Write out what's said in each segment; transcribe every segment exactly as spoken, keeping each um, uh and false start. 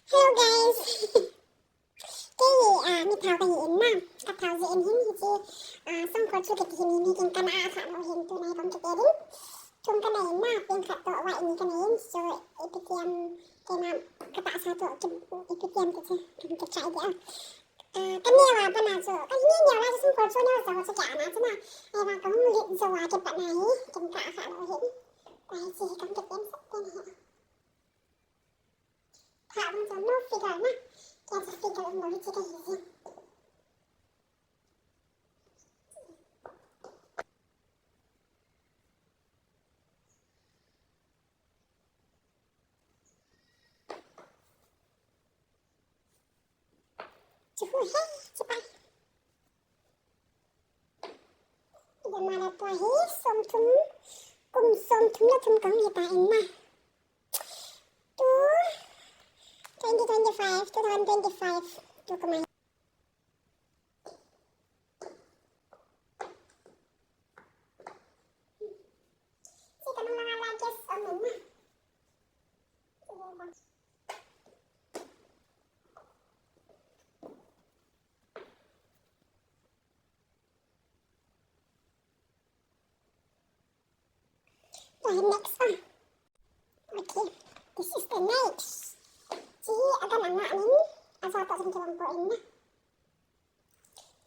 Hello guys. Kei, ah, mi thao kahi in na. Ka thao jeh in hin hiche, ah, songkhol chu kiti hin hin hin kana a kha lou hin, tunai kong kiti din. Thum kana in na, peng khat toh wai ni kana in. So, ipi tiam, keima ka tahsa toh, ipi tiam ka che, ka, ka chai dia. Ah, ka neo a pat na chu, ka neo neo la chu songkhol chu neo jong chu ka na chu na. Ahivang ka hung lit jou a kipat na hi, ken ka kha lou hin. Ai, hiche hi kong kiti in sa pen hi. Thah bang chu no figure na. Kei chu figure um lou hiche kahi jin. Chu hu he, chu pai. Ida ma la tua hi, som thum, kum som thum le thum kong hi ta in na. Tu, twenty twenty-five, two thousand twenty-five. Tu kama. Si ka nung la la guess om na. Tua hi next one. Okay, this is the next. Chi aga na nga nin, aja ta jin kiwang po in na.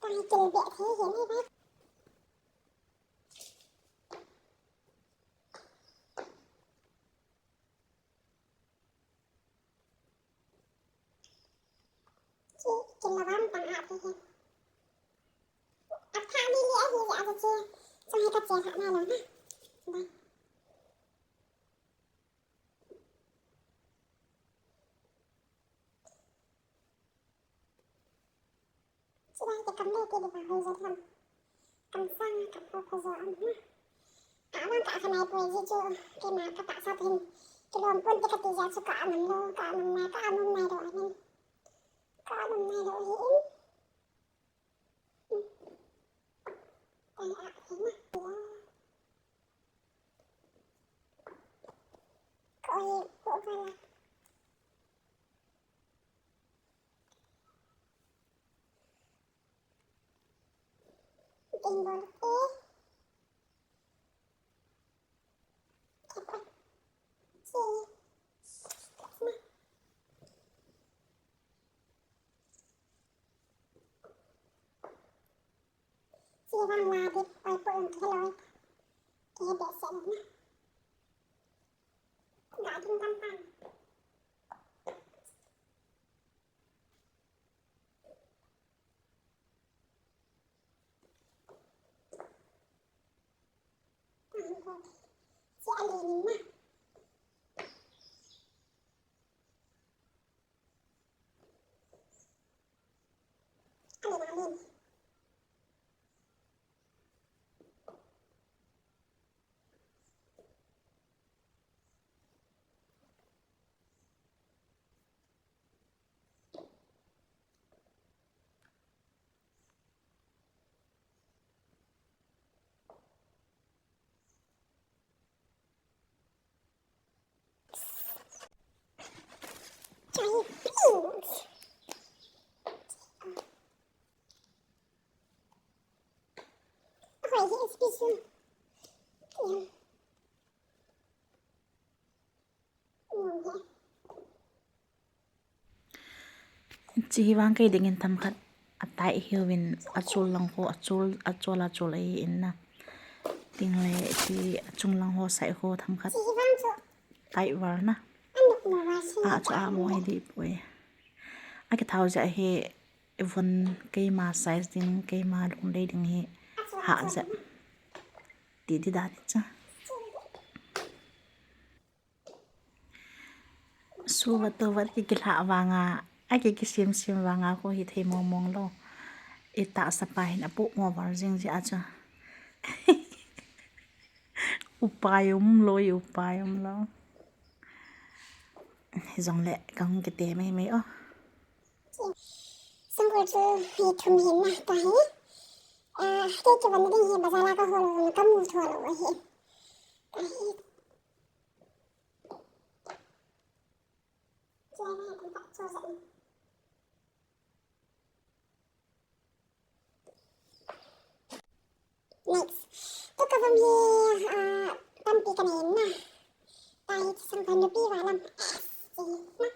Tua hi kil be the hi ni ba. Chi, kila vam tang a thi hin. A tha li li a hi li a chi. Chang hi ka che tha na lo na. Bye. Chidang te kam le te le ba hoi jat ham. Kam sang kam ho pha jo am na. A lang ka khanai poi ji chu keima ka tahsa thin. Kilom pon te ka ti ja chu ka anam lo, ka anam nai, ka anam nai lo ahin. Ka anam nai lo hi in. Ai a hi na. Ka oi ko ba la. Ding bol e. Kapa. Chi. Kapa. Chi vang la dip oi po um ke loi. Ke be se na. Ga ding tam tam. Chi hi vang kei dingin themkhat atai hiuvin achul lang ho, achul, achul, achul ahi in na. Ting le chi achung lang ho, sai ho themkhat. Tai var na. A chu a mo hi di poi. A kithau ja hi von keima size ding, keima lungdei ding hi ha ja. Ti di dan cha. Suvat tuvat ki kilha vanga, a ki kisim sim vanga ko hi thei mong mong lo. I tahsa pa hin apu mo var jing ji a chu. Upai um lo, i upai um lo. Hi jong le kang kiti mei mei o. Sangkul chu hi thum hin na ta hi. Ah, ke ke van ding hi bazar la ka hol, ka mu thol o hi. Ta hi. Next. Tua ka vom hi, ah, tampi ka nei na. Tua hi sang ka nupi valam. Yes, na.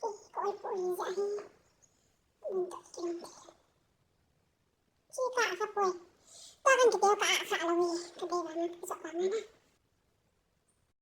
Ih, ka oi pu oi ja hi. Min to kilom te. Chi ka kha poi. Tua kan kiti ka kha lou hi. Ka dei vang, ka chok vang na.